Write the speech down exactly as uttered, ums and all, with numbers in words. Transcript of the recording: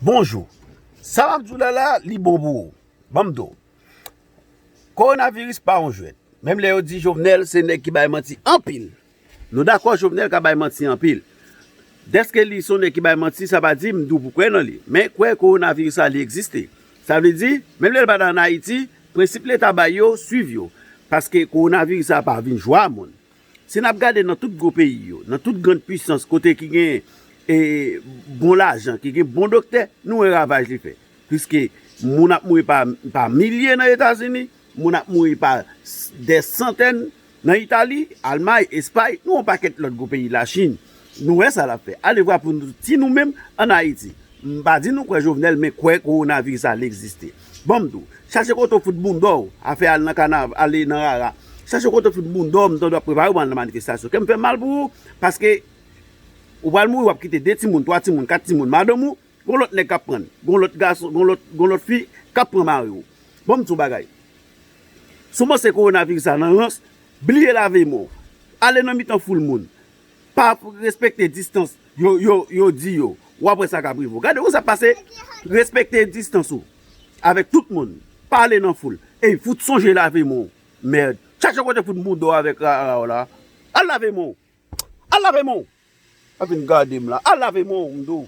Bonjou. Sa m ap di w la la, li bon pou ou. Ban m di w. Kowonaviris pa yon jwèt. Menm lè yo di Jovenel se nèg ki bay manti anpil. Nou dakò Jovenel ka bay manti anpil. Dèske li se yon nèg ki bay manti, sa pa di m di w pou kwè nan li. Men kwè kowonaviris la li egziste. Sa vle di, menm lè l pa t ann Ayiti, prensip Leta bay yo, swiv yo. Paske kowonaviris la pa vin jwa moun. Si n ap gade nan tout gwo peyi yo, nan tout grann pwisans kote ki gen e, bon lajan, ki gen bon doktè, nou wè ravaj li fè. Piske moun ap mouri pa, pa milye nan Etazini, moun ap mouri pa s- dè santèn nan Itali, Almay, Espay, nou yon pakèt lòt gwo peyi, Lachin. Nou wè sa l ap fè. Ale vwa pou nou ti nou menm ann Ayiti. M pa di nou kwè Jovenel, men kwè kowonaviris la li egziste. Ban m di w, chache kote w fout bounda w, afè al nan kanav, ale nan rara. Chache kote w fout bounda w, m tande w ap prepare w pou al nan manifestasyon. Kè m fè mal pou ou, paske ou pral mouri, w ap kite de timoun, twa timoun, kat timoun, madanm ou, gon lòt nèg k ap pran l, gon lòt gason, gon lòt, gon lòt fi k ap pran mari w. Ban m di w bagay. Si w panse kowonaviris la nan rans, bliye lave men w. Ale nan mitan foul moun. Pa respekte distans yo, yo, yo di yo. W ap wè sa k ap rive w. Gade ou sa pase, respekte distans ou avèk tout moun. Pa ale nan foul. Ey, fout sonje lave men w. Mèd. Chache kote fout bounda w avèk rara w la. Al lave men w. Al lave men w. Pa vin gade m la. Al lave men w, m di w.